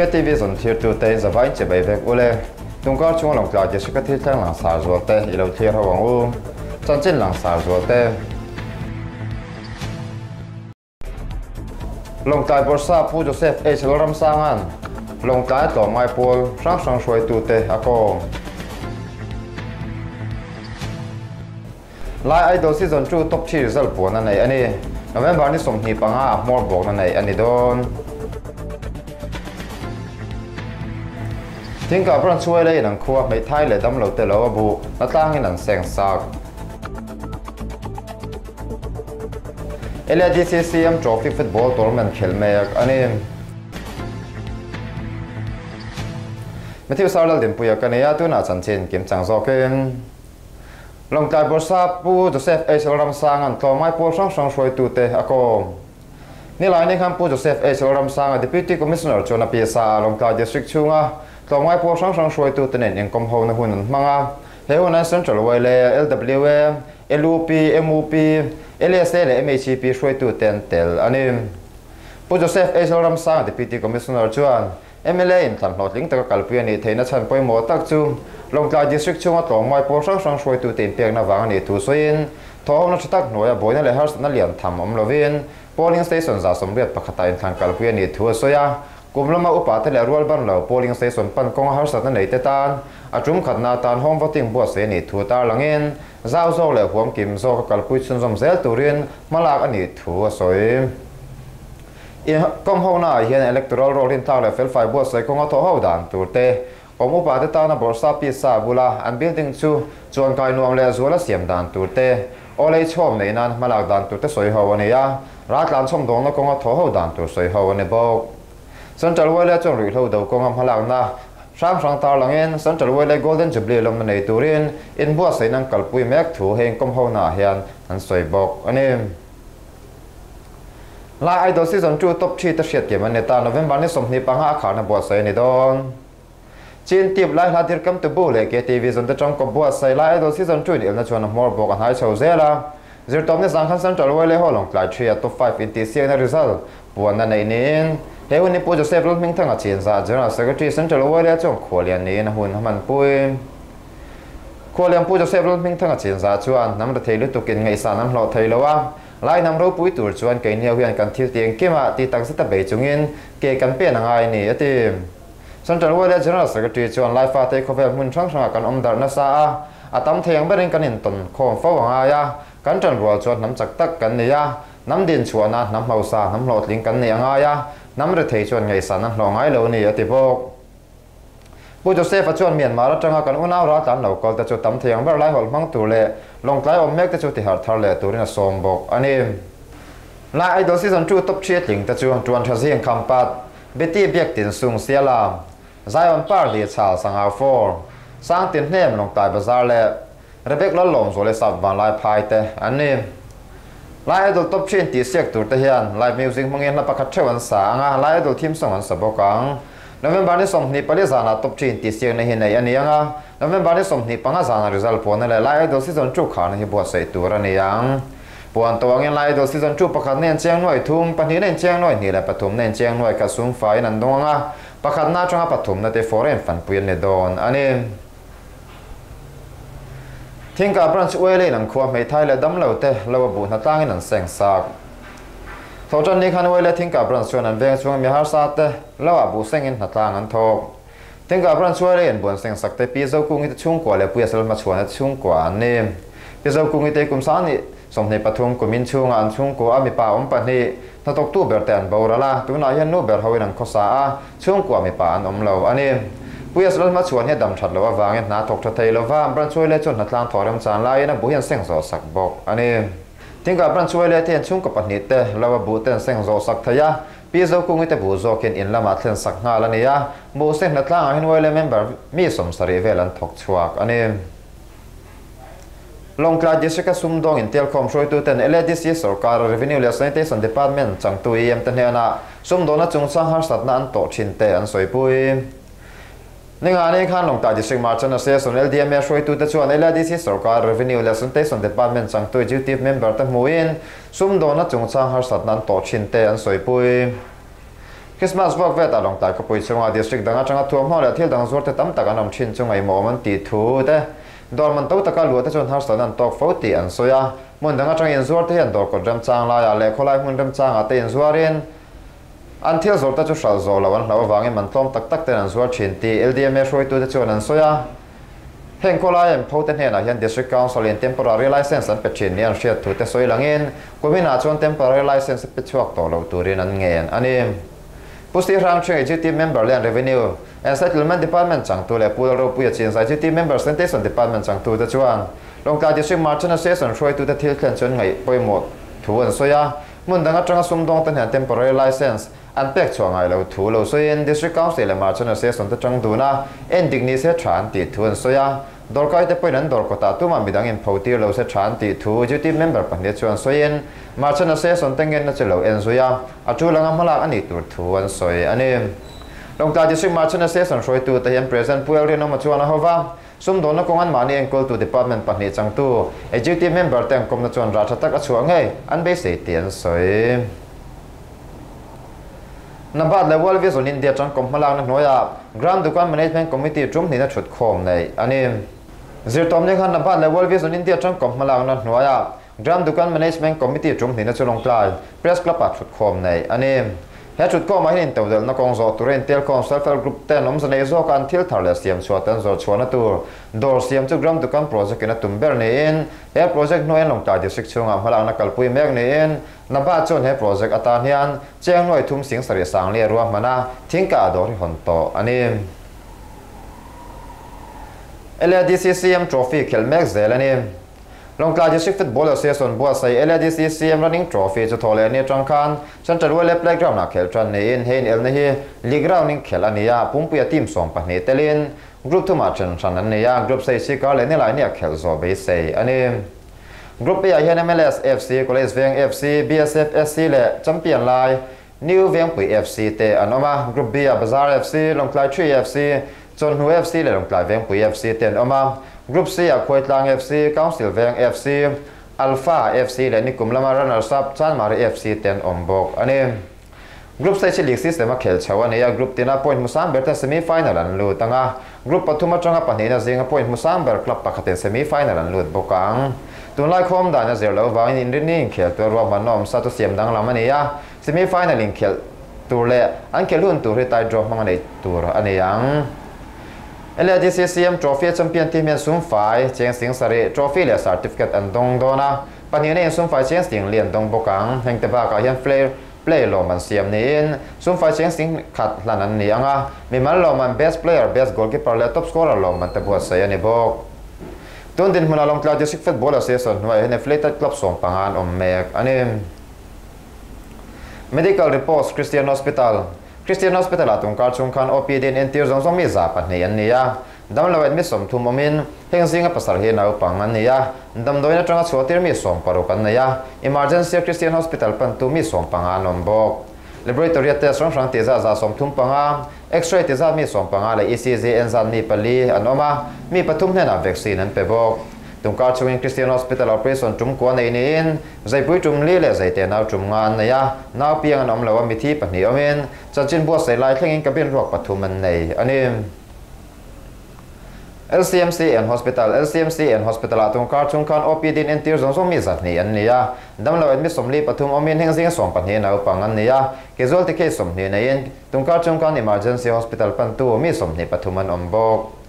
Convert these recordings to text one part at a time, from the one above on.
KTV zawn thirtute in zavaiin chibai vek ule. Tungkar chunga Lawngtlai District a thil thleng langsar zual te i lo thlir ho ang u. Chanchin langsar zual te. Lawngtlai Bawrhsa Pu Joseph H. Lalramsanga'n Lawngtlai a tlawmngai pawl hrang hrang hruaitute a kawm. Lai Idol Season 2 Top 3 result puan a nei a ni. November ni 25 ah hmawr bawkna neih a ni dawn. Thingkah branch huai in an khua hmeithai leh damlo te lo a buh na tlangin an seng sak. LADC CM Trophy Football Tournament khelh mek a ni. Matthew Sarlaldinpuia ka nia tunah chanchin kimchang zawkin. Lawngtlai Bawrhsa Pu Joseph H. Lalramsanga'n tlawmngai pawl hrang hrang hruaitute a kawm. Nilai ni khan Pu Joseph H. Lalramsanga Deputy Commissioner chuan a pisa a Lawngtlai District chhunga tlawmngai pawl hrang hrang hruaitute nen inkawm hona hun an hmang a. He hunah Central YLA, LWA, LUP, MUP, LSA leh MHEP hruaitute an tel a ni. Pu Joseph H. Lalramsanga Deputy Commissioner chuan Mla in thlan hlawhtling taka kalpui a nih theihna chhan pawimawh tak chu Lawngtlai District chhunga tlawmngai pawl hrang hrang hruaitute inpekna vang a nih thu sawiin thawhhawmna tha tak hnuaia buaina leh harsatna lian tham awm lovin Polling Station 181 ah inthlan kalpui a nih thu a sawi a. Kum lama upa te leh rual ban lo Polling Station pan kawnga harsatna nei te tan a tum khatna atan Home Voting buatsaih a nih thu tarlangin zau zawk leh huam kim zawka kalpui chhunzawm zel turin hmalak a nih thu a sawi. Inkawm hona ah hian electoral roll rintlak leh felfai buatsaih kawnga thawh ho dan tur te, kawm upa te tana bawrhsa pisa bula an building chu chuankai nuam leh zuala siam dan tur te, aw lei chhawm neih nan hmalak dan tur te sawi ho a ni a, raltlan chhawm dawngna kawnga thawh ho dan tur sawi ho a ni bawk. Central Wele chuan ruihhlo do kawnga hmalakna hrang hrang tarlangin Central Wele Golden Jubilee lawmna nei turin inbuatsaihna an kalpui mek thu he inkawm hona ah hian an sawi bawk a ni. Lai Idol Season 2 Top 3 te hriat kim an ni ta, November ni 25 a kharna buatsaih a ni dawn. Chin tip lai hla dirkam tu bu leh KTV zawn te tangkawp buatsaih Lai Idol Season 2 in ilna chuan a hmawr bawk a hnai chho zel a. Zirtawpni zang khan Central Wele Hall Lawngtlai 3 a Top 5 intihsiakna result puanna neih niin he hun hi Pu Joseph Lalhmingthanga Chinzah General Secretary Central Wele chuan khualian niin a hun a hmanpui. Khualian Pu Joseph Lalhmingthanga Chinzah chuan hnam rethei lutukin ngaihsan an hlawh thei lo a, Lai hnam ropui tur chuan keini ho hian kan thil ti engkimah ti takzet a bei chungin ke kan pen a ngai a ni, a ti. Central YLA General Secretary chuan Lai fate khawvel hmun hrang hrangah kan awm darh nasa a, a tam thei ang berin kan intawn khawm fo a ngai a, kan ṭan rual chuan hnam chak tak kan nei a, hnam din chhuahna, hnam hausa, hnam hlawhtling kan neih a ngai a, hnam rethei chuan ngaihsan an hlawh ngai lo a ni, a ti bawk. Pu Joseph-a chuan Myanmar atanga kan unau raltlan lo kal te chu tam thei ang ber lai hawlh hmang tur leh Lawngtlai awm mek te chu tiharh thar leh turin a sawm bawk a ni. Lai Idol Season 2 Top 3 a tling te chu Tuan Tha Zing Khampat, Betty Biak Tin Sung Sialam, Zion Par Li Chal Sangau 4, Sang Tin Hnem Lawngtlai Bazar leh Rebek Lallawm Zual leh Sap Vanlai Phai te an ni. Lai Idol Top 3 intihsiak tur te hian live music hmangin hla pakhat theuh an sa ang a, Lai Idol theme song an sa bawk ang. November ni 24 zanah Top 3 intihsiakna hi neih a ni ang a, November ni 25 zanah result puanna leh Lai Idol Season 2 kharna hi buatsaih tur a ni ang. Puan tawh angin Lai Idol Season 2 pakhat na inchiang nuai thum, pahnih na inchiang nuai hnih leh pathum na inchiang nuai khat sum faiin an dawng ang a, pakhatna atanga pathumna te foreign fanpui an ni dawn a ni. Thingkah Branch Uele in an khua hmeithai leh damlo te lo a buh hna tlangin an seng sak. Thawhtan ni khan Uele Thingkah Branch chuan an veng chhunga mi harsa te lo ah buh sengin hna tlang an thawk. Thingkah Branch Uele in buan seng sak te Pi Zokungi te chhungkua leh Puia Salma chhuana te chhungkua an ni. Pi Zokungi te kum sang ni 23 kumin chhunga an chhungkua a mipa awm pahnih hnathawktu ber te an boral a, tunah hian nu ber hoin an khawsa a, chhungkua mipa an awm lo a ni. Puia Salma chhuan hi a dam that loh avangin hna thawk tha thei lova, Branch Uele chuan hnatlang thawh remchan laiin a buh hi an seng zawh sak bawk a ni. Thingkah Branch Uele te hian chhungkaw pahnih te lo a buh te an seng zawh sak thei a, Pi Zokungi te buh zawk hian in lamah thlen sak nghal a ni a, buh seng hnatlangah hian Uele member mi 70 vel an thawk chhuak a ni. Lawngtlai District a sumdawng intelkhawm hruaituten LADC sorkar Revenue leh Sanitation Department changtu EM te hnenah sumdawna chungchang harsatna an tawh thin te an sawipui. Ningani khan Lawngtlai District Merchant Association LDMA hruaitute chuan LADC sorkar Revenue leh Sanitation Department changtu Executive Member te hmuhin sumdawna chungchang harsatna an tawh thin te an sawipui. Christmas vuak vet ah Lawngtlai khawpui chhunga district dang atanga thuamhnaw leh thil dang zuar te tam tak an awm thin chu ngaihmawh awm an tih thu te, dawr man to taka luah te chuan harsatna an tawk fo tih an sawi a. Hmun dang atanga inzuar te hian dawr kawt remchang laiah leh khawlai hmun remchangah te inzuarin an thil zawrh te chu hralh zawh loh an hlauh avangin man tlawm tak tak ten an zuar thin tih LDMA hruaitute chuan an sawi a. Heng khawlai an phote hnenah hian District Council in temporary licence an pe thin nia an hriat thute sawi langin kuminah chuan temporary licence pe chhuak tawh lo turin an ngen a ni. Pu Sri Hrangchhing Executive Member leh an Revenue and Settlement Department changtu leh Pu Lalropuia Chinzai Executive Member Sanitation Department changtute chuan Lawngtlai District Merchant Association hruaitute thil thlen chu an ngaih pawimawh thu an sawi a, hmun dang atanga sumdawngte hnen temporary licence an pek chhuah ngai lo thu lo sawiin District Council leh Merchant Association te tang dun a, en dik ni se tha an tih thu an sawi a, dawrkaite pawhin an dawr kawtah tumah midang inpho tir lo se tha an tih thu Executive Member pahnih chuan sawiin Merchant Association te ngenna chu lo en zui a, a tul anga hmalak a nih tur thu an sawi a ni. Lawngtlai District Merchant Association hruaitute hian President Pu Elrinawma chuan a hova, Sumdawnna kawng an mahni enkawltu department pahnih changtu Executive Member te an kawmna chuan rah tha tak a chhuah ngei an beisei tih an sawi. NABARD leh World Vision India tangkawm hmalakna hnuaiah Gram Dukan Management Committee tum hnihna thut khawm neih a ni. Zirtawmni khan NABARD leh World Vision India tangkawm hmalakna hnuaiah Gram Dukan Management Committee tum hnihna chu Lawngtlai Press Club-ah thut khawm neih a ni. He thut khawmah hian intodelhna kawng zawh tura intelkhawm Self-Help Group ten awmze nei zawka an thil thar leh siam chhuah te an zawr chhuahna tur dawr siam chu Gram Dukan Project in a tum ber niin he project hnuaiin Lawngtlai District chhungah hmalakna kalpui mek niin NABARD chuan he project atan hian cheng nuai thum sing sarih sangli a ruahman a, thingkah a dawr hi hawn tawh a ni. LADC CM Trophy khelh mek zel a ni. Lawngtlai District Football Association buatsaih LADC CM Running Trophy chu thaw leh ni atang khan Central Wale Playground ah khelh tan niin he inelna hi League round in khelh a ni a, pumpuia team 12 telin Group thumah then hran an nei a, Group sei sikar leh nilai nia khelh zawh beisei a ni. Group A ah hian MLS FC, College Veng FC, BSF SC leh Champion lai New Vengpui FC te an awm a, Group B ah Bazar FC, Lawngtlai Tree FC, Chawnhnu FC leh Lawngtlai Vengpui FC te an awm a, Group C ah Khuaitlang FC, Council Veng FC, Alpha FC leh nikum lama runners up Chanmari FC te an awm bawk a ni. Group stage hi league system a khel chho a ni a, group tina point hmu sang ber ten semi final an lut ang a, group pathum atanga pahnihna zinga point hmu sang ber club pakhatin semi final an lut bawk ang. Tunlai khawm dan a zir loh vangin inrinni inkhel tur ruahmanna awm sa chu siam danglam a ni a, semi final inkhelh tur leh an khelh hun tur hi tie draw hmang a neih tur a ni ang. LADC CM Trophy a champion team hian sum fai, cheng sing sarih, trophy leh certificate an dawng dawn a, Pahnihna in sumfai cheng sing lian dawng bawk ang. Hengte bakah hian flair play lawm an siam niin sumfai cheng sing khat hlan an ni ang a, mimal lawm an best player, best goalkeeper leh top scorer lawm an te buatsaih a ni bawk. Tun dinhmunah Lawngtlai District Football Association hnuaiah hian affiliated club 15 an awm mek a ni. Medical reports Christian Hospital Christian Hospital-ah tungkar chhung khan OPD in entir zawng zawng mi 200 an ni a, Damlo admit 30 awmin heng zinga pasal hi naupang an ni a, damdawiin atanga chhuahtir mi 60 an nei a, Emergency Christian Hospital pantu mi 15 an awm bawk. Laboratory a test hrang hrang tih zat 35, X-ray tih zat mi 15 leh ECG en zat mi pali an awm a, mi pathum hnenah vaccine an pe bawk. Tungkar chungin Christian Hospital operation tum kua nei niin zaipui tum li leh zaite nau tum nga an nei a, nau piang an awm lo a mithi pahnih awmin chanchin buatsaih lai thlengin cabin ruak pathum an nei a ni. LCMC and Hospital LCMC and Hospital ah tungkar chung khan OPD in entir zawng zawng mi 200 an ni a, damlo admit 43 awmin heng zinga 12 naupang an ni a, casualty case 20 neiin tungkar chung khan Emergency Hospital pantu mi 23 an awm bawk.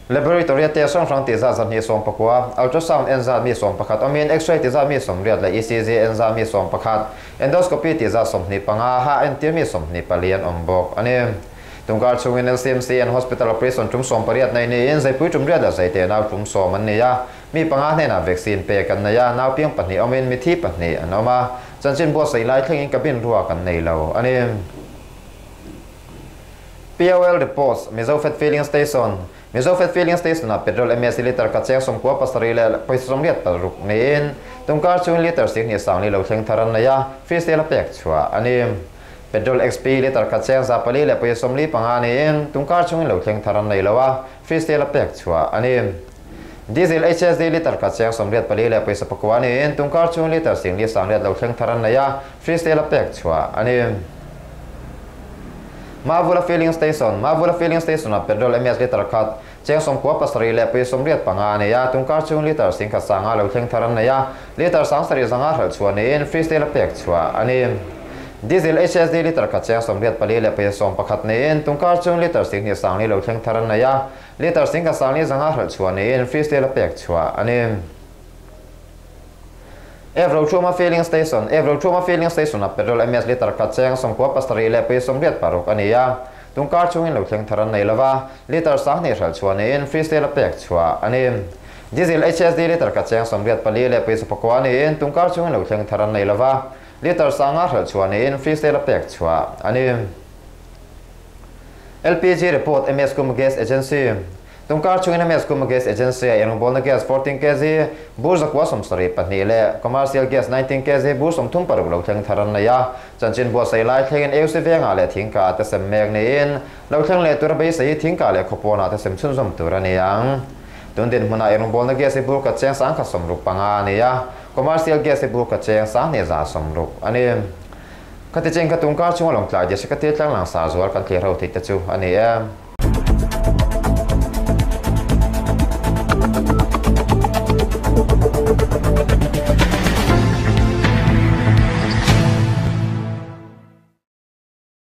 Laboratory a test hrang hrang tih zat 219, ultrasound en zat mi 11 awmin X-ray tih zat mi 80 leh ECG en zat mi 11, endoscopy tih zat 25 ha entir mi 24 an awm bawk a ni. Tungkar chungin LCMC and Hospital operation tum 18 nei niin zaipui tum riat leh zaite nau tum 10 an nei a, mi panga hnenah vaccine pek an nei a, nau piang pahnih awmin mithi pahnih an awm a, chanchin buatsaih lai thlengin cabin ruak an nei lo a ni. POL reports, Mizo Fat Filling Station Mizo Fat Filling Station ah petrol MSC litre khat cheng 97 leh pawisa 86 niin tungkar chungin litre 20 sangli lo thleng thar an nei a, free sale a pek chhuah a ni. Petrol XP litre khat cheng 400 leh pawisa 45 niin tungkar chungin lo thleng thar an nei lo a, free sale a pek chhuah a ni. Diesel HSD litre khat cheng 84 leh pawisa 9 niin tungkar chungin litre 4 sangriat lo thleng thar an nei a, free sale a pek chhuah a ni. Mavula Filling Station, Mavula Filling Station-ah petrol MS litre khat, cheng 97 leh pui 85 a nei a, tungkar chhung litre 10,000 sanga lo thleng thar an nei a, litre 7,500 hralh chhuah niin Free State a pek chhuah a ni. Diesel HSD litre khat cheng 84 leh pui 11 niin tungkar chhung litre 2,000 sangli lo thleng thar an nei a, litre 10,400 hralh chhuah niin Free State a pek chhuah a ni. Evrochhuma Filling Station, Evrochhuma Filling Station-a petrol MS litre khat cheng 97 leh pui 86 a ni a, tungkar chhungin lo thleng thar an nei lova, litre 2,000 hralh chhuah niin Free State a pek chhuah a ni. Diesel HSD litre khat cheng 84 leh pui 9 niin tungkar chhungin lo thleng thar an nei lova, litre 5,000 hralh chhuah niin Free State a pek chhuah a ni. LPG Report, MS Kum Gas Agency, Tungkar chungin MS Kum Gas Agency a inrawngbawlna gas 14 kg bur 972 leh commercial gas 19 kg bur 36 lo thleng thar an nei a. Chanchin buatsaih lai thlengin AUC vengah leh thingkah te sem mek niin lo thleng leh tura beisei hi thingkah leh khawpawnah te sem chhunzawm tur a ni ang. Tun dinhmunah inrawngbawlna gas hi bur khat cheng 165 a ni a, commercial gas hi bur khat cheng 2160 a ni. Khati cheng kha tungkar chunga lawngtlai district a thil tlanglang sa zual kan thlir ho theih te chu a ni e.